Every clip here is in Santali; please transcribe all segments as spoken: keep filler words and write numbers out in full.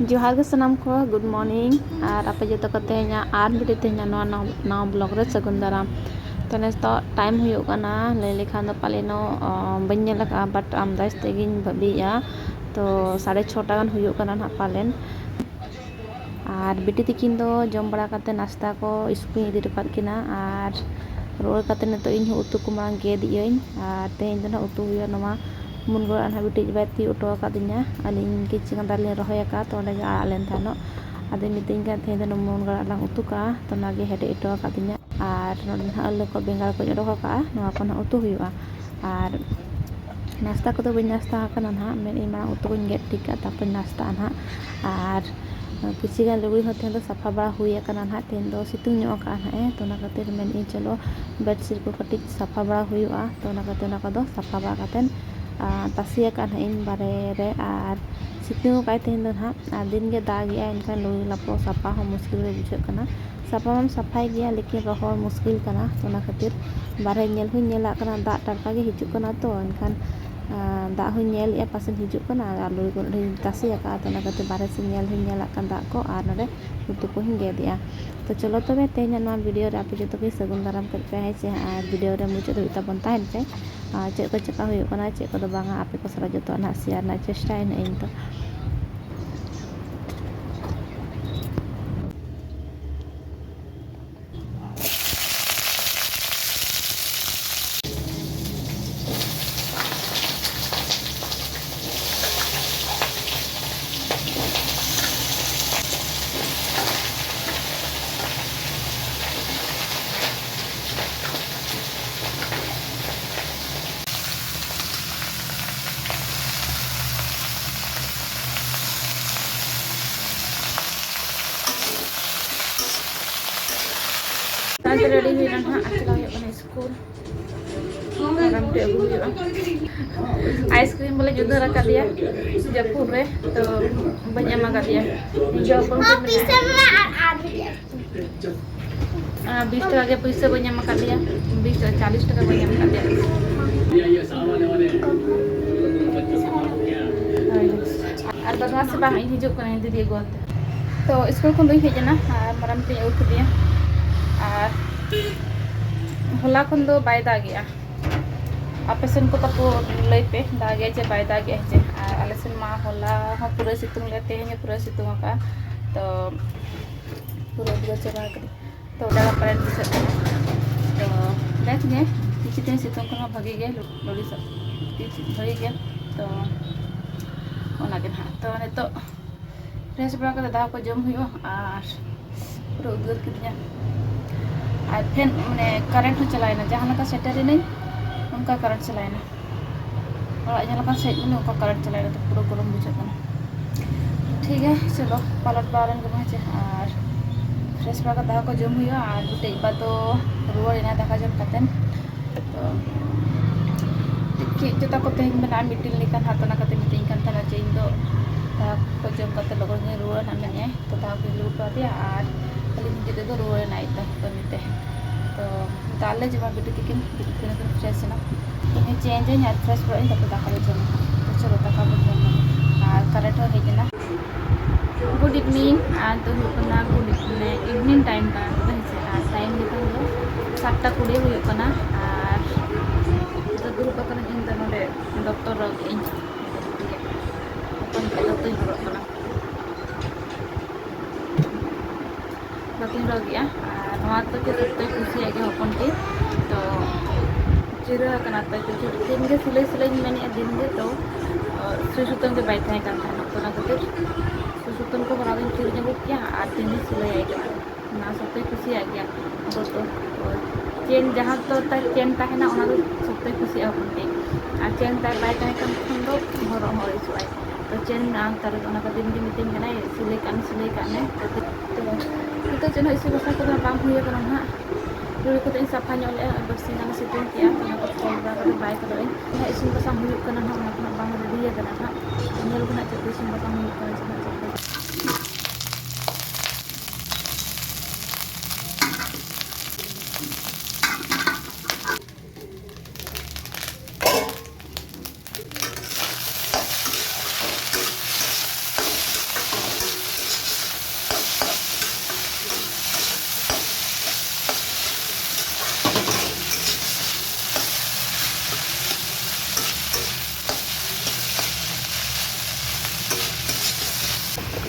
ᱡᱚᱦᱟᱨ ᱜᱮ ᱥᱟᱱᱟᱢ ᱠᱚ, good morning᱾ ᱟᱨ ᱟᱯᱮ ᱡᱚᱛᱚ ᱠᱚ ᱛᱮᱦᱮᱧᱟᱜ ᱟᱨ ᱢᱤᱫᱴᱮᱡ ᱛᱮᱦᱮᱧᱟᱜ ᱱᱚᱣᱟ ᱱᱟᱣᱟ, ᱱᱟᱣᱟ vlog ᱨᱮ ᱥᱟᱹᱜᱩᱱ ᱫᱟᱨᱟᱢ᱾ ᱛᱚ ᱱᱤᱛᱚᱜ time ᱦᱩᱭᱩᱜ ᱠᱟᱱᱟ, ᱞᱟᱹᱭ ᱞᱮᱠᱷᱟᱱ ᱫᱚ ᱯᱟᱞᱮᱱᱚᱜ, ᱚ, ᱵᱟᱹᱧ ᱧᱮᱞ ᱟᱠᱟᱫᱼᱟ, but ᱟᱢᱫᱟᱡᱽ ᱛᱮᱜᱮᱧ ᱵᱷᱟᱹᱵᱤᱭᱮᱫᱼᱟ᱾ ᱛᱚ ᱥᱟᱲᱮ ᱪᱷᱚᱴᱟ ᱜᱟᱱ ᱦᱩᱭᱩᱜ ᱠᱟᱱᱟ ᱱᱟᱦᱟᱜ ᱯᱟᱞᱮᱱ᱾ ᱟᱨ ᱵᱤᱴᱤ ᱛᱤᱠᱤᱱ ᱫᱚ ᱡᱚᱢ ᱵᱟᱲᱟ ᱠᱟᱛᱮ ᱱᱟᱥᱛᱟ ᱠᱚ ᱤᱥᱠᱩᱞ ᱤᱧ ᱤᱫᱤ ᱦᱚᱴᱚ ᱠᱟᱫ ᱠᱤᱱᱟ᱾ ᱟᱨ ᱨᱩᱣᱟᱹᱲ ᱠᱟᱛᱮ ᱱᱤᱛᱚᱜ ᱤᱧ ᱦᱚᱸ ᱩᱛᱩ ᱠᱚ ᱢᱟᱲᱟᱝ ᱜᱮᱫ ᱟᱹᱧ᱾ ᱟᱨ ᱛᱮᱦᱮᱧ ᱫᱚ ᱱᱟᱦᱟᱜ ᱩᱛᱩ ᱦᱩᱭᱩᱜᱼᱟ ᱱᱚᱣᱟ ᱢᱩᱱᱜᱟᱹ ᱟᱲᱟᱜ ᱱᱟᱦᱟᱜ ᱵᱤᱴᱤ ᱵᱟᱭ ᱛᱤᱭᱳᱜ ᱦᱚᱴᱚ ᱟᱠᱟᱫᱤᱧᱟ᱾ ᱟᱹᱞᱤᱧ ᱠᱤᱪᱷᱩ ᱜᱟᱱ ᱫᱟᱨᱮ ᱞᱤᱧ ᱨᱚᱦᱚᱭ ᱟᱠᱟᱫ, ᱛᱚ ᱚᱸᱰᱮ ᱜᱮ ᱟᱲᱟᱜ ᱞᱮᱱ ᱛᱟᱦᱮᱱᱚᱜ᱾ ᱟᱫᱚᱭ ᱢᱤᱛᱟᱹᱧ ᱠᱟᱱ ᱛᱟᱦᱮᱸ ᱫᱚ ᱢᱩᱱᱜᱟᱹ ᱟᱲᱟᱜ ᱞᱟᱝ ᱩᱛᱩ ᱠᱟᱜᱼᱟ, ᱛᱚ ᱚᱱᱟᱜᱮ ᱦᱮᱰᱮᱡ ᱦᱚᱴᱚ ᱟᱠᱟᱫᱤᱧᱟ᱾ ᱟᱨ ᱱᱚᱰᱮ ᱱᱟᱦᱟᱜ ᱟᱹᱞᱩ ᱠᱚ ᱵᱮᱸᱜᱟᱲ ᱠᱚᱧ ᱚᱰᱚᱠ ᱟᱠᱟᱫᱼᱟ, ᱱᱚᱣᱟ ᱠᱚ ᱱᱟᱦᱟᱜ ᱩᱛᱩ ᱦᱩᱭᱩᱜᱼᱟ᱾ ᱟᱨ ᱱᱟᱥᱛᱟ ᱠᱚᱫᱚ ᱵᱟᱹᱧ ᱱᱟᱥᱛᱟ ᱟᱠᱟᱱᱟ ᱱᱟᱦᱟᱜ, ᱢᱮᱱᱮᱫ ᱟᱹᱧ ᱢᱟᱲᱟᱝ ᱩᱛᱩ ᱠᱚᱧ ᱜᱮᱫ ᱴᱷᱤᱠ ᱠᱟᱜᱼᱟ, ᱛᱟᱨᱯᱚᱨᱮ ᱱᱟᱥᱛᱟᱜᱼᱟ ᱱᱟᱦᱟᱜ᱾ ᱟᱨ ᱠᱤᱪᱷᱩ ᱜᱟᱱ ᱞᱩᱜᱽᱲᱤ ᱦᱚᱸ ᱛᱮᱦᱮᱧ ᱫᱚ ᱥᱟᱯᱷᱟ ᱵᱟᱲᱟ ᱦᱩᱭ ᱟᱠᱟᱱᱟ ᱱᱟᱦᱟᱜ, ᱛᱮᱦᱮᱧ ᱫᱚ ᱥᱤᱛᱩᱝ ᱧᱚᱜ ᱟᱠᱟᱫᱼᱟ ᱱᱟᱦᱟᱜ ᱮ, ᱛᱚ ᱚᱱᱟ ᱠᱷᱟᱹᱛᱤᱨ ᱢᱮᱱᱮᱫ ᱟᱹᱧ ᱪᱚᱞᱚ bedsheet ᱠᱚ ᱠᱟᱹᱴᱤᱡ ᱥᱟᱯᱷᱟ ᱵᱟᱲᱟ ᱦᱩᱭᱩᱜᱼᱟ᱾ ᱛᱚ ᱚᱱᱟ ᱠᱷᱟᱹᱛᱤᱨ ᱚᱱᱟ ᱠᱚᱫᱚ ᱥᱟᱯᱷᱟ ᱵᱟᱲᱟ ᱠᱟᱛᱮᱫ, ᱟᱨ, ᱛᱟᱥᱮ ᱟᱠᱟᱫ ᱱᱟᱦᱟᱜ ᱤᱧ ᱵᱟᱨᱦᱮ ᱨᱮ᱾ ᱟᱨ ᱥᱤᱛᱩᱝ ᱟᱠᱟᱫ ᱛᱮᱦᱮᱧ ᱫᱚ ᱱᱟᱦᱟᱜ, ᱟᱨ ᱫᱤᱱ ᱜᱮ ᱫᱟᱜᱮᱜᱼᱟᱭ, ᱮᱱᱠᱷᱟᱱ ᱞᱩᱜᱽᱲᱤ ᱞᱟᱯᱚ ᱥᱟᱯᱷᱟ ᱦᱚᱸ ᱢᱩᱥᱠᱤᱞ ᱜᱮ ᱵᱩᱡᱷᱟᱹᱜ ᱠᱟᱱᱟ᱾ ᱥᱟᱯᱷᱟ ᱢᱟᱢ ᱥᱟᱯᱷᱟᱭ ᱜᱮᱭᱟ, ᱞᱮᱠᱤᱱ ᱨᱚᱦᱚᱲ ᱢᱩᱥᱠᱤᱞ ᱠᱟᱱᱟ᱾ ᱛᱚ ᱚᱱᱟ ᱠᱷᱟᱹᱛᱤᱨ ᱵᱟᱨᱦᱮ ᱧᱮᱞ ᱦᱚᱸᱧ ᱧᱮᱞᱟᱜ ᱠᱟᱱᱟ, ᱫᱟᱜ ᱴᱟᱴᱠᱟ ᱜᱮ ᱦᱤᱡᱩᱜ ᱠᱟᱱᱟ᱾ ᱛᱚ ᱮᱱᱠᱷᱟᱱ, ᱟᱸ, ᱫᱟᱜ ᱦᱚᱸᱧ ᱧᱮᱞᱮᱜᱼᱟ, ᱯᱟᱥᱮᱡ ᱦᱤᱡᱩᱜ ᱠᱟᱱᱟ᱾ ᱟᱨ ᱟᱹᱞᱩ ᱠᱚ ᱱᱚᱰᱮᱧ ᱛᱟᱥᱮ ᱟᱠᱟᱫᱼᱟ, ᱛᱚ ᱚᱱᱟ ᱠᱷᱟᱹᱛᱤᱨ ᱵᱟᱨᱦᱮ ᱥᱮᱫ ᱧᱮᱞ ᱦᱚᱸᱧ ᱧᱮᱞᱟᱜ ᱠᱟᱱ ᱫᱟᱜ ᱠᱚ, ᱟᱨ ᱱᱚᱰᱮ ᱩᱛᱩ ᱠᱚᱦᱚᱸᱧ ᱜᱮᱫᱮᱜᱼᱟ᱾ ᱛᱚ ᱪᱚᱞᱚ ᱛᱚᱵᱮ, ᱛᱮᱦᱮᱧᱟᱜ ᱱᱚᱣᱟ video ᱨᱮ ᱟᱯᱮ ᱡᱚᱛᱚ ᱜᱮ ᱥᱟᱹᱜᱩᱱ ᱫᱟᱨᱟᱢ ᱠᱮᱫ ᱯᱮ, ᱦᱮᱸ ᱪᱮ? ᱟᱨ video ᱨᱮ ᱢᱩᱪᱟᱹᱫ ᱫᱷᱟᱹᱵᱤᱡ ᱛᱟᱵᱚᱱ ᱛᱟᱦᱮᱱ ᱯᱮ᱾ ᱟᱨ ᱪᱮᱫ ᱠᱚ ᱪᱮᱠᱟ ᱦᱩᱭᱩᱜ ᱠᱟᱱᱟ, ᱪᱮᱫ ᱠᱚᱫᱚ ᱵᱟᱝᱟ, ᱟᱯᱮ ᱠᱚ ᱥᱟᱞᱟᱜ ᱡᱚᱛᱚᱣᱟᱜ ᱱᱟᱦᱟᱜ share ᱨᱮᱱᱟᱜ ᱪᱮᱥᱴᱟᱭᱟ ᱱᱟᱦᱟᱜ ᱤᱧ ᱫᱚ᱾ ᱛᱟᱦᱞᱮ ready ᱦᱩᱭᱱᱟ ᱱᱟᱦᱟᱜ, ᱟᱨ ᱪᱟᱞᱟᱣ ᱦᱩᱭᱩᱜ ᱠᱟᱱᱟ ᱥᱠᱩᱞ᱾ ᱟᱨ ᱟᱢ ᱴᱷᱮᱱ ᱟᱹᱜᱩ ᱦᱩᱭᱩᱜᱼᱟ᱾ Ice cream ᱵᱚᱞᱮ ᱡᱩᱫᱟᱹ ᱨᱟᱠᱟᱵ ᱫᱮᱭᱟ ᱡᱟᱹᱯᱩᱫ ᱨᱮ, ᱛᱚ ᱵᱟᱹᱧ ᱮᱢ ᱟᱠᱟᱫᱮᱭᱟ᱾ ᱤᱧ ᱫᱚ ᱦᱚᱯᱚᱱ ᱦᱚᱯᱚᱱ ᱢᱮᱱᱟᱜᱼᱟ᱾ ᱟᱨ ᱵᱤᱥ ᱴᱟᱠᱟ ᱜᱮ ᱯᱩᱭᱥᱟᱹ ᱵᱟᱹᱧ ᱮᱢ ᱟᱠᱟᱫ ᱫᱮᱭᱟ, ᱵᱤᱥ ᱴᱟᱠᱟ, ᱪᱟᱞᱤᱥ ᱴᱟᱠᱟ ᱵᱟᱹᱧ ᱮᱢ ᱟᱠᱟᱫ ᱫᱮᱭᱟ᱾ ᱦᱳᱭ᱾ ᱟᱨ ᱜᱟᱯᱟ ᱥᱮ ᱵᱟᱝ, ᱤᱧ ᱦᱤᱡᱩᱜ ᱠᱟᱹᱱᱟᱹᱧ ᱫᱤᱫᱤ ᱟᱹᱜᱩ ᱟᱱᱛᱮ᱾ ᱛᱚ ᱥᱠᱩᱞ ᱠᱷᱚᱱ ᱫᱚᱧ ᱦᱮᱡ ᱮᱱᱟ ᱟᱨ ᱢᱟᱨᱟᱝ ᱵᱤᱴᱤᱧ ᱟᱹᱜᱩ ᱠᱮᱫᱮᱭᱟ᱾ ᱟᱨ ᱦᱚᱞᱟ ᱠᱷᱚᱱ ᱫᱚ ᱵᱟᱭ ᱫᱟᱜᱮᱜᱼᱟ᱾ ᱟᱯᱮ ᱥᱮᱱ ᱠᱚ ᱛᱟᱠᱚ ᱞᱟᱹᱭ ᱯᱮ, ᱫᱟᱜᱮᱜᱼᱟ ᱪᱮ ᱵᱟᱭ ᱫᱟᱜᱮᱜᱼᱟ ᱪᱮ? ᱟᱨ ᱟᱞᱮ ᱥᱮᱱ ᱢᱟ ᱦᱚᱞᱟ ᱦᱚᱸ ᱯᱩᱨᱟᱹ ᱥᱤᱛᱩᱝ ᱞᱮᱫ, ᱛᱮᱦᱮᱧ ᱦᱚᱸ ᱯᱩᱨᱟᱹ ᱥᱤᱛᱩᱝ ᱟᱠᱟᱫᱼᱟ᱾ ᱛᱚ ᱯᱩᱨᱟᱹ ᱩᱫᱽᱜᱟᱹᱨ ᱪᱟᱵᱟ ᱟᱠᱟᱫᱟᱹᱧ᱾ ᱛᱚ ᱫᱟᱬᱟ ᱯᱟᱨᱮᱱ ᱵᱩᱡᱷᱟᱹᱜ ᱠᱟᱱᱟ᱾ ᱛᱚ ᱵᱮᱥ ᱜᱮ, ᱠᱤᱪᱷᱩ ᱫᱤᱱ ᱥᱤᱛᱩᱝ ᱠᱷᱚᱱ ᱢᱟ ᱵᱷᱟᱹᱜᱤ ᱜᱮ, ᱞᱚᱞᱚ ᱥᱟ-, ᱵᱷᱟᱹᱜᱤ ᱜᱮ᱾ ᱛᱚ ᱚᱱᱟ ᱜᱮ ᱱᱟᱦᱟᱜ᱾ ᱛᱚ ᱱᱤᱛᱚᱜ ᱯᱷᱨᱮᱥ ᱵᱟᱲᱟ ᱠᱟᱛᱮ ᱫᱟᱠᱟ ᱠᱚ ᱡᱚᱢ ᱦᱩᱭᱩᱜᱼᱟ᱾ ᱟᱨ ᱯᱩᱨᱟᱹ ᱩᱫᱽᱜᱟᱹᱨ ᱠᱤᱫᱤᱧᱟ᱾ ᱟᱨ ᱯᱷᱮᱱ, ᱢᱟᱱᱮ, ᱠᱟᱨᱮᱱᱴ ᱦᱚᱸ ᱪᱟᱞᱟᱣᱮᱱᱟ᱾ ᱡᱟᱦᱟᱸ ᱞᱮᱠᱟ ᱥᱮᱴᱮᱨ ᱮᱱᱟᱹᱧ, ᱚᱱᱠᱟ ᱠᱟᱨᱮᱱᱴ ᱪᱟᱞᱟᱣᱮᱱᱟ᱾ ᱚᱲᱟᱜ ᱡᱟᱦᱟᱸ ᱞᱮᱠᱟ ᱥᱮᱫ ᱢᱟᱱᱮ ᱚᱱᱠᱟ ᱠᱟᱨᱮᱱᱴ ᱪᱟᱞᱟᱣᱮᱱᱟ, ᱛᱚ ᱯᱩᱨᱟᱹ ᱜᱚᱨᱚᱢ ᱵᱩᱡᱷᱟᱹᱜ ᱠᱟᱱᱟ᱾ ᱴᱷᱤᱠ ᱜᱮᱭᱟ, ᱪᱚᱞᱚ ᱯᱟᱞᱚᱴ ᱵᱟᱲᱟ ᱞᱮᱱ ᱜᱮᱵᱚᱱ ᱦᱮᱸ ᱪᱮ᱾ ᱟᱨ ᱯᱷᱨᱮᱥ ᱵᱟᱲᱟ ᱠᱟᱛᱮ ᱫᱟᱠᱟ ᱠᱚ ᱡᱚᱢ ᱦᱩᱭᱩᱜᱼᱟ᱾ ᱟᱨ ᱢᱤᱫᱴᱮᱡ ᱵᱟ ᱫᱚ ᱨᱩᱣᱟᱹᱲ ᱮᱱᱟ ᱫᱟᱠᱟ ᱡᱚᱢ ᱠᱟᱛᱮ᱾ ᱛᱚ ᱪᱮᱫ ᱪᱚ ᱛᱟᱠᱚ ᱛᱮᱦᱮᱧ ᱢᱮᱱᱟᱜᱼᱟ, ᱢᱤᱴᱤᱝ ᱞᱮᱠᱟ ᱱᱟᱦᱟᱜ, ᱛᱚ ᱚᱱᱟ ᱠᱟᱛᱮ ᱢᱤᱛᱟᱹᱧ ᱠᱟᱱ ᱛᱟᱦᱮᱱᱟ ᱡᱮ ᱤᱧ ᱫᱚ ᱫᱟᱠᱟ ᱠᱚ ᱡᱚᱢ ᱠᱟᱛᱮ ᱞᱚᱜᱚᱱ ᱜᱤᱧ ᱨᱩᱣᱟᱹᱲᱟ ᱱᱟᱦᱟᱜ ᱢᱮᱱᱮᱫᱼᱟᱭ᱾ ᱛᱚ ᱫᱟᱠᱟ ᱠᱚᱧ ᱞᱩ ᱦᱚᱴᱚ ᱟᱫᱮᱭᱟ ᱟᱨ ᱠᱷᱟᱹᱞᱤ ᱱᱤᱡᱮ ᱛᱮᱫᱚ ᱨᱩᱣᱟᱹᱲ ᱮᱱᱟ ᱟᱡ ᱫᱚ ᱠᱟᱹᱢᱤ ᱛᱮ᱾ ᱛᱚ ᱫᱟᱜ ᱞᱮ ᱡᱚᱢᱟ ᱵᱤᱴᱤ ᱛᱤᱠᱤᱱ, ᱵᱤᱴᱤ ᱛᱤᱠᱤᱱ ᱯᱷᱨᱮᱥ ᱮᱱᱟ᱾ ᱤᱧ ᱪᱮᱧᱡᱽ ᱟᱹᱧ ᱟᱨ ᱯᱷᱨᱮᱥ ᱵᱟᱲᱟᱜ ᱟᱹᱧ, ᱛᱟᱨᱯᱚᱨ ᱫᱟᱠᱟ ᱞᱮ ᱡᱚᱢᱟ᱾ ᱛᱚ ᱪᱚᱞᱚ ᱫᱟᱠᱟ ᱵᱚᱱ ᱡᱚᱢᱟ᱾ ᱟᱨ ᱠᱟᱨᱮᱱᱴ ᱦᱚᱸ ᱦᱮᱡ ᱮᱱᱟ᱾ ᱜᱩᱰ ᱤᱵᱷᱤᱱᱤᱝ᱾ ᱟᱨ ᱱᱤᱛᱚᱜ ᱦᱩᱭᱩᱜ ᱠᱟᱱᱟ ᱜᱩᱰ ᱢᱟᱱᱮ ᱤᱵᱷᱤᱱᱤᱝ ᱴᱟᱭᱤᱢ ᱠᱟᱱᱟ ᱱᱤᱛᱚᱜ ᱫᱚ, ᱦᱮᱸ ᱥᱮ? ᱟᱨ ᱴᱟᱭᱤᱢ ᱱᱤᱛᱚᱜ ᱫᱚ ᱥᱟᱛᱴᱟ ᱠᱩᱲᱤ ᱦᱩᱭᱩᱜ ᱠᱟᱱᱟ᱾ ᱟᱨ ᱱᱤᱛᱚᱜ ᱫᱩᱲᱩᱵ ᱟᱠᱟᱱᱟᱹᱧ ᱤᱧ ᱫᱚ ᱱᱚᱰᱮ ᱫᱚᱯᱛᱚᱨ ᱨᱮ ᱤᱧ ᱦᱚᱯᱚᱱ ᱛᱮ ᱫᱚᱛᱚᱧ ᱦᱚᱨᱚᱜ ᱠᱟᱱᱟ᱾ ᱵᱟᱹᱠᱤᱱ ᱨᱚᱜᱮᱜᱼᱟ᱾ ᱟᱨ ᱱᱚᱣᱟ ᱫᱚ ᱪᱮᱫ ᱥᱚᱠᱛᱚᱭ ᱠᱩᱥᱤᱭᱟᱜ ᱜᱮᱭᱟ ᱦᱚᱯᱚᱱ ᱛᱤ᱾ ᱛᱚ ᱪᱤᱨᱟᱹ ᱟᱠᱟᱱᱟ ᱛᱟᱭ᱾ ᱛᱚ ᱫᱤᱱ ᱜᱮ ᱥᱤᱞᱟᱹᱭ ᱥᱤᱞᱟᱹᱭᱤᱧ ᱢᱮᱱᱮᱫᱼᱟ, ᱫᱤᱱ ᱜᱮ᱾ ᱛᱚ ᱥᱩᱭ ᱥᱩᱛᱟᱹᱢ ᱜᱮ ᱵᱟᱭ ᱛᱟᱦᱮᱸ ᱠᱟᱱ ᱛᱟᱦᱮᱱᱟ, ᱛᱚ ᱚᱱᱟ ᱠᱷᱟᱹᱛᱤᱨ ᱥᱩᱭ ᱥᱩᱛᱟᱹᱢ ᱠᱚ ᱦᱚᱨᱟ ᱫᱚᱧ ᱠᱤᱨᱤᱧ ᱟᱹᱜᱩ ᱠᱮᱭᱟ ᱟᱨ ᱫᱤᱱ ᱜᱮ ᱥᱤᱞᱟᱹᱭᱟᱭ ᱠᱟᱱᱟ᱾ ᱚᱱᱟ ᱥᱚᱠᱛᱚᱭ ᱠᱩᱥᱤᱭᱟᱜ ᱜᱮᱭᱟ᱾ ᱟᱫᱚ ᱛᱚ ᱪᱮᱱ, ᱡᱟᱦᱟᱸ ᱫᱚ ᱛᱟᱭ ᱪᱮᱱ ᱛᱟᱦᱮᱱᱟ, ᱚᱱᱟ ᱫᱚ ᱥᱚᱠᱛᱚᱭ ᱠᱩᱥᱤᱭᱟᱜᱼᱟ ᱦᱚᱯᱚᱱ ᱛᱤ᱾ ᱟᱨ ᱪᱮᱱ ᱛᱟᱭ ᱵᱟᱭ ᱛᱟᱦᱮᱸ ᱠᱟᱱ ᱠᱷᱟᱱ ᱫᱚ ᱦᱚᱨᱚᱜ ᱦᱚᱸ ᱟᱹᱲᱤᱥᱚᱜᱼᱟᱭ᱾ ᱛᱚ ᱪᱮᱱ ᱢᱮᱱᱟᱜᱼᱟ ᱛᱟᱨ, ᱚᱱᱟ ᱠᱷᱟᱹᱛᱤᱨ ᱜᱮ ᱢᱤᱛᱟᱹᱧ ᱠᱟᱱᱟᱭ, "ᱥᱤᱞᱟᱹᱭ ᱠᱟᱜ ᱢᱮ, ᱥᱤᱞᱟᱹᱭ ᱠᱟᱜ ᱢᱮ᱾" ᱛᱚ ᱱᱤᱛᱚᱜ ᱪᱮᱫ ᱦᱚᱸ ᱤᱥᱤᱱ ᱵᱟᱥᱟᱝ ᱠᱚᱫᱚ ᱵᱟᱝ ᱦᱩᱭ ᱟᱠᱟᱱᱟ ᱱᱟᱦᱟᱜ᱾ ᱡᱩᱲᱤ ᱠᱚᱫᱚ ᱤᱧ ᱥᱟᱯᱷᱟ ᱧᱚᱜ ᱞᱮᱜᱼᱟ, ᱵᱟᱨᱥᱤᱧ ᱜᱟᱱ ᱥᱤᱛᱩᱝ ᱠᱮᱜᱼᱟ, ᱛᱚ ᱚᱱᱟ ᱠᱚ ᱛᱚᱞ ᱵᱟᱲᱟ ᱠᱟᱛᱮ ᱵᱟᱭ ᱠᱟᱫᱟᱹᱧ᱾ ᱡᱟᱦᱟᱸ ᱤᱥᱤᱱ ᱵᱟᱥᱟᱝ ᱦᱩᱭᱩᱜ ᱠᱟᱱᱟ ᱱᱟᱦᱟᱜ, ᱚᱱᱟ ᱠᱚ ᱱᱟᱦᱟᱜ ᱵᱟᱝ ᱨᱮᱰᱤ ᱟᱠᱟᱱᱟ ᱱᱟᱦᱟᱜ᱾ ᱧᱮᱞ ᱵᱚᱱ ᱱᱟᱦᱟᱜ ᱪᱮᱫ ᱠᱚ ᱤᱥᱤᱱ ᱵᱟᱥᱟᱝ ᱦᱩᱭᱩᱜ ᱠᱟᱱᱟ ᱥᱮ ᱱᱟᱦᱟᱜ ᱪᱮᱫ ᱠᱚ᱾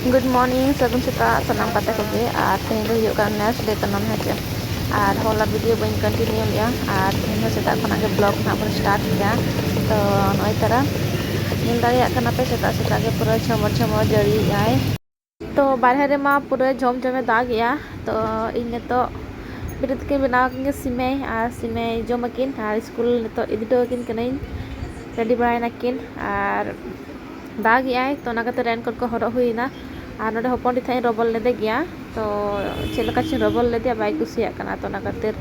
Good morning, ᱥᱟᱹᱜᱩᱱ ᱥᱮᱛᱟᱜ ᱥᱟᱱᱟᱢ ᱜᱟᱛᱮ ᱠᱚᱜᱮ᱾ ᱟᱨ ᱛᱮᱦᱮᱧ ᱫᱚ ᱦᱩᱭᱩᱜ ᱠᱟᱱᱟ next day ᱠᱟᱱᱟ, ᱦᱮᱸ ᱪᱮ᱾ ᱟᱨ ᱦᱚᱞᱟ video ᱵᱟᱹᱧ continue ᱞᱮᱜᱼᱟ, ᱟᱨ ᱛᱮᱦᱮᱧ ᱫᱚ ᱥᱮᱛᱟᱜ ᱠᱷᱚᱱᱟᱜ ᱜᱮ vlog ᱱᱟᱦᱟᱜ ᱵᱚᱱ start ᱠᱮᱜᱼᱟ᱾ ᱛᱚ ᱱᱚᱜᱼᱚᱭ ᱛᱟᱨᱟ ᱧᱮᱞ ᱫᱟᱲᱮᱭᱟᱜ ᱠᱟᱱᱟ ᱯᱮ, ᱥᱮᱛᱟᱜ ᱥᱮᱛᱟᱜ ᱜᱮ ᱯᱩᱨᱟᱹ ᱡᱷᱚᱢᱚᱨ ᱡᱷᱚᱢᱚᱨ ᱡᱟᱹᱲᱤᱭᱮᱜᱼᱟᱭ᱾ ᱛᱚ ᱵᱟᱨᱦᱮ ᱨᱮᱢᱟ ᱯᱩᱨᱟᱹ ᱡᱷᱚᱢ ᱡᱷᱚᱢᱮ ᱫᱟᱜᱮᱜᱼᱟ᱾ ᱛᱚ ᱤᱧ ᱱᱤᱛᱚᱜ ᱵᱤᱴᱤ ᱛᱟᱹᱠᱤᱱ ᱵᱮᱱᱟᱣ ᱟᱹᱠᱤᱱ ᱜᱮ ᱥᱤᱢᱮᱭ ᱟᱨ ᱥᱤᱢᱮᱭ ᱡᱚᱢ ᱟᱹᱠᱤᱱ, ᱟᱨ ᱥᱠᱩᱞ ᱱᱤᱛᱚᱜ ᱤᱫᱤ ᱦᱚᱴᱚ ᱟᱹᱠᱤᱱ ᱠᱟᱹᱱᱟᱹᱧ᱾ Ready ᱵᱟᱲᱟᱭᱮᱱᱟᱠᱤᱱ ᱟᱨ ᱫᱟᱜᱮᱜᱼᱟᱭ, ᱛᱚ ᱚᱱᱟ ᱠᱷᱟᱹᱛᱤᱨ raincoat ᱠᱚ ᱦᱚᱨᱚᱜ ᱦᱩᱭᱮᱱᱟ᱾ ᱟᱨ ᱱᱚᱰᱮ ᱦᱚᱯᱚᱱ ᱴᱷᱤᱠ ᱛᱟᱦᱮᱸᱫ ᱤᱧ ᱨᱚᱵᱚᱲ ᱞᱮᱫᱮ ᱜᱮᱭᱟ, ᱛᱚ ᱪᱮᱫ ᱞᱮᱠᱟ ᱪᱚᱧ ᱨᱚᱵᱚᱲ ᱞᱮᱫᱮᱭᱟ, ᱵᱟᱭ ᱠᱩᱥᱤᱭᱟᱜ ᱠᱟᱱᱟ᱾ ᱛᱚ ᱚᱱᱟ ᱠᱷᱟᱹᱛᱤᱨ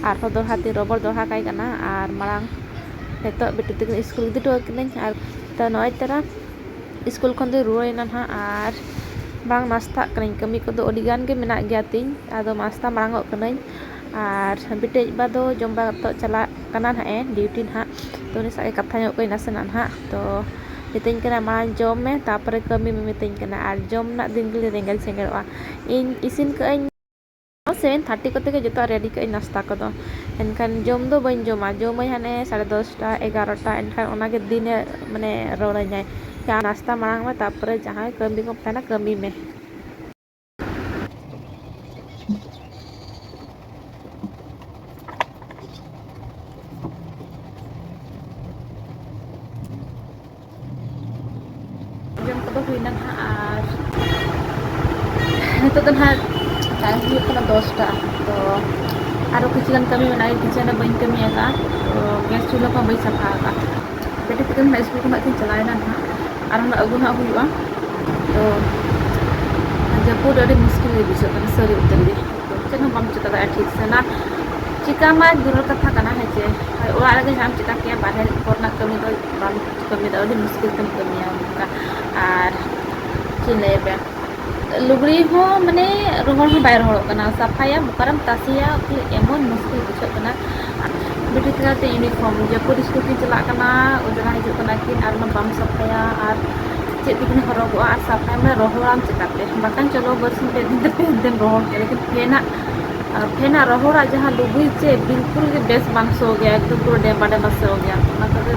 ᱟᱨᱦᱚᱸ ᱫᱚᱦᱲᱟ ᱛᱮᱧ ᱨᱚᱵᱚᱲ ᱫᱚᱦᱲᱟ ᱠᱟᱭ ᱠᱟᱱᱟ᱾ ᱟᱨ ᱢᱟᱲᱟᱝ ᱱᱤᱛᱚᱜ ᱵᱤᱴᱤ ᱛᱟᱹᱠᱤᱱ ᱥᱠᱩᱞ ᱤᱫᱤ ᱦᱚᱴᱚ ᱟᱹᱠᱤᱱᱟᱹᱧ᱾ ᱟᱨ ᱛᱚ ᱱᱚᱜᱼᱚᱭ ᱛᱟᱨᱟ ᱥᱠᱩᱞ ᱠᱷᱚᱱ ᱫᱚᱧ ᱨᱩᱣᱟᱹᱲᱮᱱᱟ ᱱᱟᱦᱟᱜ, ᱟᱨ ᱵᱟᱝ ᱱᱟᱥᱛᱟᱜ ᱠᱟᱹᱱᱟᱹᱧ, ᱠᱟᱹᱢᱤ ᱠᱚᱫᱚ ᱟᱹᱰᱤ ᱜᱟᱱ ᱜᱮ ᱢᱮᱱᱟᱜ ᱜᱮᱭᱟ ᱛᱤᱧ, ᱟᱫᱚ ᱱᱟᱥᱛᱟ ᱢᱟᱲᱟᱝ ᱚᱜ ᱠᱟᱹᱱᱟᱹᱧ᱾ ᱟᱨ ᱵᱤᱴᱤ ᱟᱡ ᱵᱟ ᱫᱚ ᱡᱚᱢ ᱵᱟᱲᱟ ᱠᱟᱛᱮ ᱪᱟᱞᱟᱜ ᱠᱟᱱᱟ ᱱᱟᱦᱟᱜ ᱮ duty ᱱᱟᱦᱟᱜ, ᱛᱚ ᱩᱱᱤ ᱥᱟᱶ ᱜᱮ ᱠᱟᱛᱷᱟ ᱧᱚᱜ ᱠᱚᱧ ᱱᱟᱥᱮᱱᱟᱜ ᱱᱟᱦᱟᱜ᱾ ᱛᱚ ᱢᱤᱛᱟᱹᱧ ᱠᱟᱱᱟ, "ᱢᱟᱲᱟᱝ ᱡᱚᱢ ᱢᱮ, ᱛᱟᱨᱯᱚᱨᱮ ᱠᱟᱹᱢᱤ ᱢᱮ," ᱢᱤᱛᱟᱹᱧ ᱠᱟᱱᱟ᱾ ᱟᱨ ᱡᱚᱢ ᱨᱮᱱᱟᱜ ᱫᱤᱱ ᱜᱮᱞᱤᱧ ᱨᱮᱸᱜᱮᱡ ᱥᱮᱸᱜᱮᱞᱚᱜᱼᱟ᱾ ᱤᱧ ᱤᱥᱤᱱ ᱠᱟᱜ ᱟᱹᱧ seven thirty ᱠᱚᱛᱮ ᱜᱮ ᱡᱚᱛᱚᱣᱟᱜ ready ᱠᱟᱜ ᱟᱹᱧ ᱱᱟᱥᱛᱟ ᱠᱚᱫᱚ, ᱮᱱᱠᱷᱟᱱ ᱡᱚᱢ ᱫᱚ ᱵᱟᱹᱧ ᱡᱚᱢᱟ, ᱡᱚᱢᱟᱹᱧ ᱦᱟᱱᱮ ᱥᱟᱲᱮ ᱫᱚᱥᱴᱟ, ᱮᱜᱟᱨᱚᱴᱟ, ᱮᱱᱠᱷᱟᱱ ᱚᱱᱟᱜᱮ ᱫᱤᱱᱮ ᱢᱟᱱᱮ ᱨᱚᱲᱟᱹᱧᱟᱭ, "ᱭᱟ ᱱᱟᱥᱛᱟ ᱢᱟᱲᱟᱝ ᱢᱮ, ᱛᱟᱨᱯᱚᱨᱮ ᱡᱟᱦᱟᱸ ᱠᱟᱹᱢᱤ ᱠᱚ ᱛᱟᱦᱮᱱᱟ ᱠᱟᱹᱢᱤ ᱢᱮ᱾" ᱡᱚᱢ ᱠᱚᱫᱚ ᱦᱩᱭᱱᱟ ᱱᱟᱦᱟᱜ, ᱟᱨ ᱱᱤᱛᱚᱜ ᱫᱚ ᱱᱟᱦᱟᱜ time ᱦᱩᱭᱩᱜ ᱠᱟᱱᱟ ᱫᱚᱥᱴᱟ᱾ ᱛᱚ ᱟᱨᱚ ᱠᱤᱪᱷᱩ ᱜᱟᱱ ᱠᱟᱹᱢᱤ ᱢᱮᱱᱟᱜᱼᱟ, kitchen ᱨᱮ ᱵᱟᱹᱧ ᱠᱟᱹᱢᱤ ᱟᱠᱟᱫᱼᱟ, ᱛᱚ gas ᱪᱩᱞᱦᱟᱹ ᱠᱚᱦᱚᱸ ᱵᱟᱹᱧ ᱥᱟᱯᱷᱟ ᱟᱠᱟᱫᱼᱟ᱾ ᱵᱤᱴᱤ ᱛᱟᱹᱠᱤᱱ ᱱᱟᱦᱟᱜ ᱥᱠᱩᱞ ᱠᱷᱚᱱᱟᱜ ᱠᱤᱱ ᱪᱟᱞᱟᱣᱮᱱᱟ ᱱᱟᱦᱟᱜ, ᱟᱨ ᱚᱱᱟ ᱟᱹᱜᱩ ᱱᱟᱦᱟᱜ ᱦᱩᱭᱩᱜᱼᱟ᱾ ᱛᱚ ᱡᱟᱹᱯᱩᱫ ᱟᱹᱰᱤ ᱢᱩᱥᱠᱤᱞ ᱜᱮ ᱵᱩᱡᱷᱟᱹᱜ ᱠᱟᱱᱟ ᱥᱟᱹᱨᱤ ᱩᱛᱟᱹᱨ ᱜᱮ, ᱪᱮᱫ ᱦᱚᱸ ᱵᱟᱢ ᱪᱤᱠᱟᱹ ᱫᱟᱲᱮᱭᱟᱜᱼᱟ ᱴᱷᱤᱠ ᱥᱮ ᱱᱟ᱾ ᱪᱤᱠᱟ ᱢᱟ ᱫᱩᱨᱮᱨ ᱠᱟᱛᱷᱟ ᱠᱟᱱᱟ, ᱦᱮᱸ ᱪᱮ, ᱚᱲᱟᱜ ᱨᱮᱜᱮ ᱡᱟᱦᱟᱸᱢ ᱪᱤᱠᱟ ᱠᱮᱭᱟ, ᱵᱟᱦᱨᱮ ᱠᱚᱨᱮᱱᱟᱜ ᱠᱟᱹᱢᱤ ᱫᱚ ᱵᱟᱢ ᱠᱟᱹᱢᱤ ᱫᱚ ᱟᱹᱰᱤ ᱢᱩᱥᱠᱤᱞ ᱛᱮᱢ ᱠᱟᱹᱢᱤᱭᱟ ᱚᱱᱠᱟ᱾ ᱟᱨ ᱪᱮᱫ ᱤᱧ ᱞᱟᱹᱭ ᱟᱯᱮᱭᱟ, ᱞᱩᱜᱽᱲᱤ ᱦᱚᱸ ᱢᱟᱱᱮ ᱨᱚᱦᱚᱲ ᱦᱚᱸ ᱵᱟᱭ ᱨᱚᱦᱚᱲᱚᱜ ᱠᱟᱱᱟ, ᱥᱟᱯᱷᱟᱭᱟᱢ ᱚᱠᱟᱨᱮᱢ ᱛᱟᱥᱮᱭᱟ, ᱮᱢᱚᱱ ᱢᱩᱥᱠᱤᱞ ᱵᱩᱡᱷᱟᱹᱜ ᱠᱟᱱᱟ᱾ ᱵᱤᱴᱤ ᱛᱟᱠᱚ ᱛᱮ uniform, ᱡᱟᱹᱯᱩᱫ ᱥᱠᱩᱞ ᱠᱤᱱ ᱪᱟᱞᱟᱜ ᱠᱟᱱᱟ, ᱚᱡᱽᱨᱟ ᱦᱤᱡᱩᱜ ᱠᱟᱱᱟ ᱠᱤᱱ, ᱟᱨ ᱚᱱᱟ ᱵᱟᱢ ᱥᱟᱯᱷᱟᱭᱟ, ᱟᱨ ᱪᱮᱫ ᱛᱮᱠᱤᱱ ᱦᱚᱨᱚᱜᱚᱜᱼᱟ, ᱟᱨ ᱥᱟᱯᱷᱟᱭ ᱢᱮ, ᱨᱚᱦᱚᱲᱟᱢ ᱪᱤᱠᱟᱹᱛᱮ? ᱵᱟᱠᱷᱟᱱ ᱪᱚᱞᱚ ᱵᱟᱨᱥᱤᱧ ᱯᱮ ᱫᱤᱱ ᱛᱮ ᱯᱮ ᱫᱤᱱ ᱨᱚᱦᱚᱲ ᱠᱮᱫ, ᱞᱮᱠᱤᱱ ᱯᱷᱮᱱᱟᱜ ᱟᱨ ᱯᱷᱮᱱᱟᱜ ᱨᱚᱦᱚᱲᱟᱜ ᱡᱟᱦᱟᱸ ᱞᱩᱜᱽᱲᱤ ᱪᱮ ᱵᱤᱞᱠᱩᱞ ᱜᱮ ᱵᱮᱥ ᱵᱟᱝ ᱥᱚ ᱜᱮᱭᱟ, ᱮᱠᱫᱚᱢ ᱯᱩᱨᱟᱹ ᱰᱮᱢᱵᱟ ᱰᱮᱢᱵᱟ ᱥᱚ ᱜᱮᱭᱟ᱾ ᱚᱱᱟ ᱠᱚᱫᱚ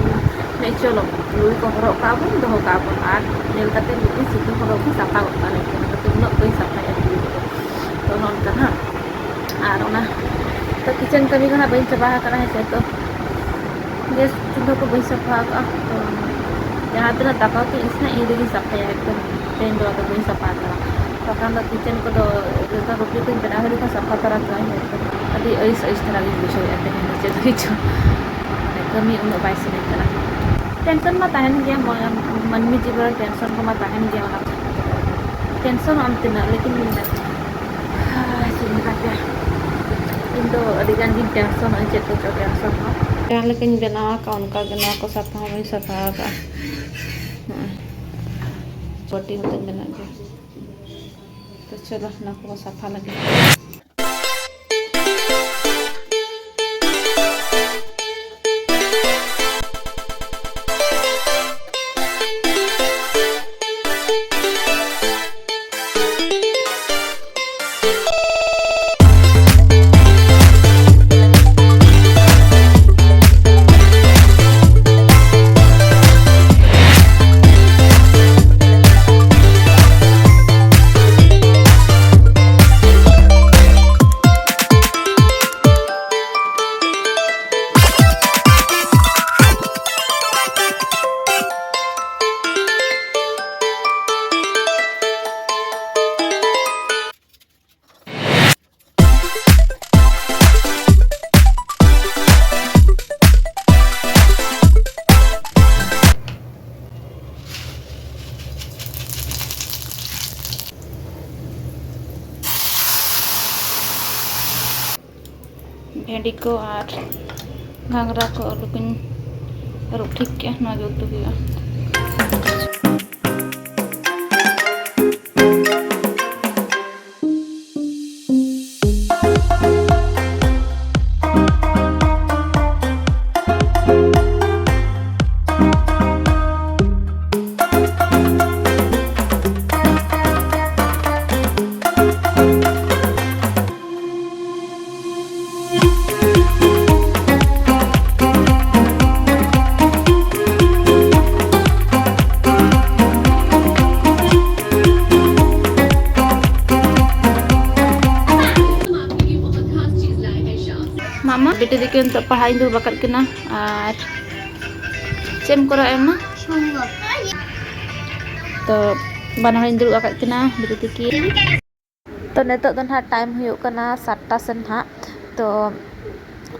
ᱪᱚᱞᱚ, ᱞᱩᱜᱽᱲᱤ ᱠᱚ ᱦᱚᱨᱚᱜ ᱠᱟᱜᱼᱟ ᱵᱚᱱ, ᱫᱚᱦᱚ ᱠᱟᱜᱼᱟ ᱵᱚᱱ, ᱟᱨ ᱧᱮᱞ ᱠᱟᱛᱮ ᱞᱩᱜᱽᱲᱤ ᱥᱤᱛᱩᱝ ᱦᱚᱨᱚᱜ ᱵᱚᱱ ᱥᱟᱯᱷᱟ ᱜᱚᱫ ᱠᱟᱜᱼᱟ, ᱚᱱᱟᱛᱮ ᱩᱱᱟᱹᱜ ᱵᱟᱹᱧ ᱥᱟᱯᱷᱟᱭᱟ ᱞᱩᱜᱽᱲᱤ ᱠᱚᱫᱚ᱾ ᱛᱚ ᱱᱚᱜᱼᱚ ᱱᱚᱝᱠᱟ ᱱᱟᱦᱟᱜ᱾ ᱟᱨ ᱚᱱᱟ ᱛᱚ ᱠᱤᱪᱮᱱ ᱠᱟᱹᱢᱤ ᱠᱚ ᱱᱟᱦᱟᱜ ᱵᱟᱹᱧ ᱪᱟᱵᱟ ᱟᱠᱟᱫᱟ, ᱦᱮᱸ ᱥᱮ᱾ ᱛᱚ ᱜᱮᱥ ᱪᱩᱞᱦᱟᱹ ᱠᱚ ᱵᱟᱹᱧ ᱥᱟᱯᱷᱟ ᱟᱠᱟᱫᱼᱟ᱾ ᱛᱚ ᱡᱟᱦᱟᱸ ᱛᱤᱱᱟᱹᱜ ᱫᱟᱠᱟ ᱩᱛᱩ ᱤᱥᱤᱱᱟ, ᱤᱧ ᱨᱮᱜᱮᱧ ᱥᱟᱯᱷᱟᱭᱟ ᱮᱠᱫᱚᱢ᱾ ᱛᱮᱦᱮᱧ ᱫᱚ ᱟᱫᱚ ᱵᱟᱹᱧ ᱥᱟᱯᱷᱟ ᱟᱠᱟᱫᱟ, ᱵᱟᱠᱷᱟᱱ ᱫᱚ ᱠᱤᱪᱮᱱ ᱠᱚᱫᱚ ᱫᱟᱠᱟ ᱨᱩᱴᱤ ᱠᱚᱧ ᱵᱮᱱᱟᱣ ᱦᱩᱭ ᱞᱮᱠᱷᱟᱱ ᱥᱟᱯᱷᱟ ᱛᱟᱨᱟ ᱠᱟᱜᱼᱟᱹᱧ᱾ ᱟᱹᱰᱤ ᱟᱹᱲᱤᱥ ᱟᱹᱲᱤᱥ ᱫᱷᱟᱨᱟ ᱜᱤᱧ ᱵᱩᱡᱷᱟᱹᱣᱮᱫᱼᱟ ᱛᱮᱦᱮᱧ ᱫᱚ, ᱪᱮᱫ ᱦᱚᱸ ᱢᱟᱱᱮ ᱠᱟᱹᱢᱤ ᱩᱱᱟᱹᱜ ᱵᱟᱭ ᱥᱟᱱᱟᱧ ᱠᱟᱱᱟ᱾ ᱴᱮᱱᱥᱚᱱ ᱢᱟ ᱛᱟᱦᱮᱱ ᱜᱮᱭᱟ, ᱢᱟ-, ᱢᱟᱹᱱᱢᱤ ᱡᱤᱵᱚᱱ ᱨᱮ ᱴᱮᱱᱥᱚᱱ ᱠᱚᱢᱟ ᱛᱟᱦᱮᱱ ᱜᱮᱭᱟ᱾ ᱚᱱᱟ ᱴᱮᱱᱥᱚᱱᱚᱜ ᱟᱢ ᱛᱤᱱᱟᱹᱜ, ᱞᱮᱠᱤᱱ ᱢᱮᱱᱟ, ᱟᱨ ᱪᱮᱫ ᱤᱧ ᱢᱮᱛᱟ ᱯᱮᱭᱟ, ᱤᱧ ᱫᱚ ᱟᱹᱰᱤ ᱜᱟᱱ ᱜᱤᱧ ᱴᱮᱱᱥᱚᱱᱚᱜᱼᱟ, ᱪᱮᱫ ᱠᱚᱪᱚ ᱴᱮᱱᱥᱚᱱ ᱦᱚᱸ᱾ ᱡᱟᱦᱟᱸ ᱞᱮᱠᱟᱧ ᱵᱮᱱᱟᱣ ᱟᱠᱟᱫ, ᱚᱱᱠᱟ ᱜᱮ ᱱᱚᱣᱟ ᱠᱚ ᱥᱟᱯᱷᱟ ᱦᱚᱸ ᱵᱟᱹᱧ ᱥᱟᱯᱷᱟ ᱟᱠᱟᱫᱼᱟ᱾ ᱦᱚᱸᱜᱼᱚᱭ ᱵᱟᱹᱴᱤ ᱦᱚᱸᱛᱟᱧ ᱢᱮᱱᱟᱜ ᱜᱮᱭᱟ᱾ ᱛᱚ ᱪᱚᱞᱚ, ᱱᱚᱣᱟ ᱠᱚ ᱥᱟᱯᱷᱟ ᱞᱟᱹᱜᱤᱫ᱾ ᱵᱷᱮᱱᱰᱤ ᱠᱚ ᱟᱨ ᱜᱷᱟᱸᱜᱽᱨᱟ ᱠᱚ, ᱟᱹᱞᱩ ᱠᱚᱧ ᱟᱹᱨᱩᱵ ᱴᱷᱤᱠ ᱠᱮᱜᱼᱟ, ᱱᱚᱣᱟ ᱜᱮ ᱩᱛᱩ ᱦᱩᱭᱩᱜᱼᱟ᱾ ᱫᱤᱫᱤ ᱠᱤᱱ ᱱᱤᱛᱚᱜ ᱯᱟᱲᱦᱟᱜ ᱤᱧ ᱫᱩᱲᱩᱵ ᱟᱠᱟᱫ ᱠᱤᱱᱟ᱾ ᱟᱨ ᱪᱮᱫ ᱮᱢ ᱠᱚᱨᱟᱣ ᱮᱢ ᱢᱟ? ᱛᱚ ᱵᱟᱱᱟ ᱦᱚᱲᱤᱧ ᱫᱩᱲᱩᱵ ᱟᱠᱟᱫ ᱠᱤᱱᱟ ᱵᱤᱴᱤ ᱛᱤᱠᱤᱱ᱾ ᱛᱚ ᱱᱤᱛᱚᱜ ᱫᱚ ᱱᱟᱦᱟᱜ ᱴᱟᱭᱤᱢ ᱦᱩᱭᱩᱜ ᱠᱟᱱᱟ ᱥᱟᱛᱴᱟ ᱥᱮᱱ ᱱᱟᱦᱟᱜ᱾ ᱛᱚ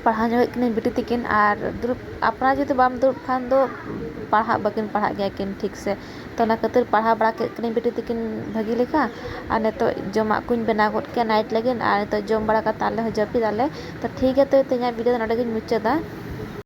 ᱯᱟᱲᱦᱟᱣ ᱧᱚᱜᱮᱫ ᱠᱤᱱᱟᱹᱧ ᱵᱤᱴᱤ ᱛᱤᱠᱤᱱ, ᱟᱨ ᱫᱩᱲᱩᱵ, ᱟᱯᱱᱟᱨ ᱡᱩᱫᱤ ᱵᱟᱢ ᱫᱩᱲᱩᱵ ᱠᱷᱟᱱ ᱫᱚ ᱯᱟᱲᱦᱟᱜ ᱵᱟᱹᱠᱤᱱ ᱯᱟᱲᱦᱟᱜ ᱜᱮᱭᱟ ᱠᱤᱱ ᱴᱷᱤᱠ ᱥᱮ᱾ ᱛᱚ ᱚᱱᱟ ᱠᱷᱟᱹᱛᱤᱨ ᱯᱟᱲᱦᱟᱣ ᱵᱟᱲᱟ ᱠᱮᱫ ᱠᱤᱱᱟᱹᱧ ᱵᱤᱴᱤ ᱛᱤᱠᱤᱱ ᱵᱷᱟᱹᱜᱤ ᱞᱮᱠᱟ᱾ ᱟᱨ ᱱᱤᱛᱚᱜ ᱡᱚᱢᱟᱜ ᱠᱚᱧ ᱵᱮᱱᱟᱣ ᱜᱚᱫ ᱠᱮᱫᱟ ᱱᱟᱭᱤᱴ ᱞᱟᱹᱜᱤᱫ, ᱟᱨ ᱱᱤᱛᱚᱜ ᱡᱚᱢ ᱵᱟᱲᱟ ᱠᱟᱛᱮ ᱟᱞᱮ ᱦᱚᱸ ᱡᱟᱹᱯᱤᱫ ᱟᱞᱮ᱾ ᱛᱚ ᱴᱷᱤᱠ ᱜᱮᱭᱟ, ᱛᱚ ᱛᱮᱦᱮᱧᱟᱜ ᱵᱷᱤᱰᱤᱭᱳ ᱫᱚ ᱱᱚᱰᱮ ᱜᱤᱧ ᱢᱩᱪᱟᱹᱫᱟ᱾